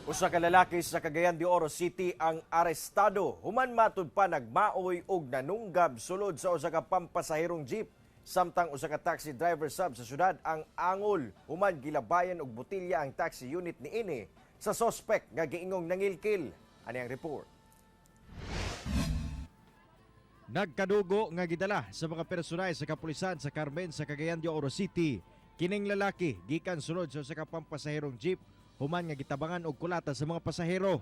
Usa ka lalaki sa Cagayan de Oro City ang arestado human matud pa nagmaoy og nanunggab sulod sa usa ka pampasaherong jeep, samtang usa ka taxi driver sab sa syudad ang angol human gilabayan og botelya ang taxi unit niini sa sospek nga giingong nangilkil. Ani ang report. Nagkadugo nga gidala sa mga personay sa kapulisan sa Carmen sa Cagayan de Oro City. Kining lalaki gikan sulod sa usa ka pampasaherong jeep human nga gitabangan og kulata sa mga pasahero.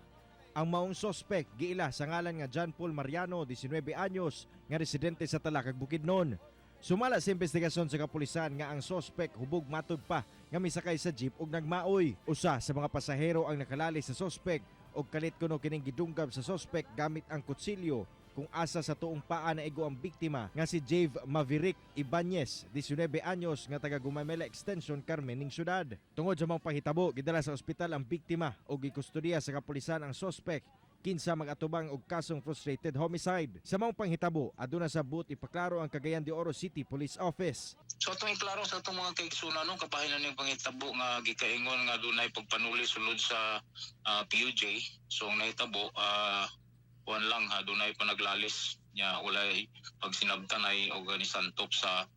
Ang maong sospek giila sa ngalan nga John Paul Mariano, 19 anyos, nga residente sa Talakag, Bukidnon. Sumala sa investigasyon sa kapulisan nga ang sospek hubog matud pa nga misakay sa jeep ug nagmaoy. Usa sa mga pasahero ang nakalali sa sospek og kalit kuno kining gidunggab sa sospek gamit ang kutsilyo kung asa sa tuong paa naigo ang biktima nga si Jave Maverick Ibanez, 19 anyos, nga taga Gumamela Extension, Carmen ning syudad. Tungod sa mga panghitabo, gidala sa ospital ang biktima ug gikustodiya sa kapulisan ang sospek kinsa mag-atubang og kasong frustrated homicide. Sa maong panghitabo, aduna sa buot ipaklaro ang Cagayan de Oro City Police Office. So atong iklaro sa atong mga kaigsunan no, kabahin ning panghitabo nga gikaingon nga dunay pagpanuli sulod sa PUJ. So ang nahitabo, kuan lang ha, dunay panaglalis nya, walay pagsinabtan ay og nisantop sa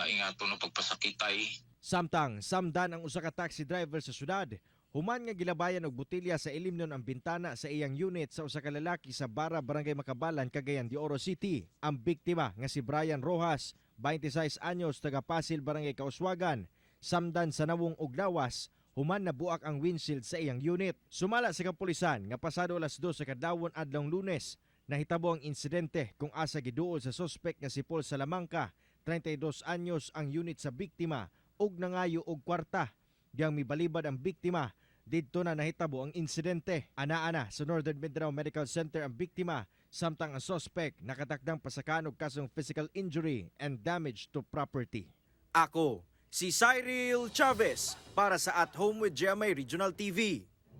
ingato no pagpasakitay. Samtang samdan ang usa ka taxi driver sa syudad human nga gilabayan og botelya sa ilimnon ang bintana sa iyang unit sa usa ka lalaki sa Bara, Barangay Makabalan, Cagayan de Oro City. Ang biktima nga si Brian Rojas, 26 anyos, taga Pasil, Barangay Kauswagan, samdan sa nawong og lawas human nabuak ang windshield sa iyang unit. Sumala sa kapulisan nga pasado alas 2 sa kadlawon adlong Lunes, nahitabo ang insidente kung asa giduol sa suspect nga si Paul Salamanca, 32 anyos, ang unit sa biktima ug nangayo og kwarta. Diyang mibalibad ang biktima, didto na nahitabo ang insidente. Ana-ana sa Northern Mindanao Medical Center ang biktima, samtang ang suspect nakatakdang pasakan og kasong physical injury and damage to property. Ako, si Cyril Chavez para sa At Home with GMA Regional TV.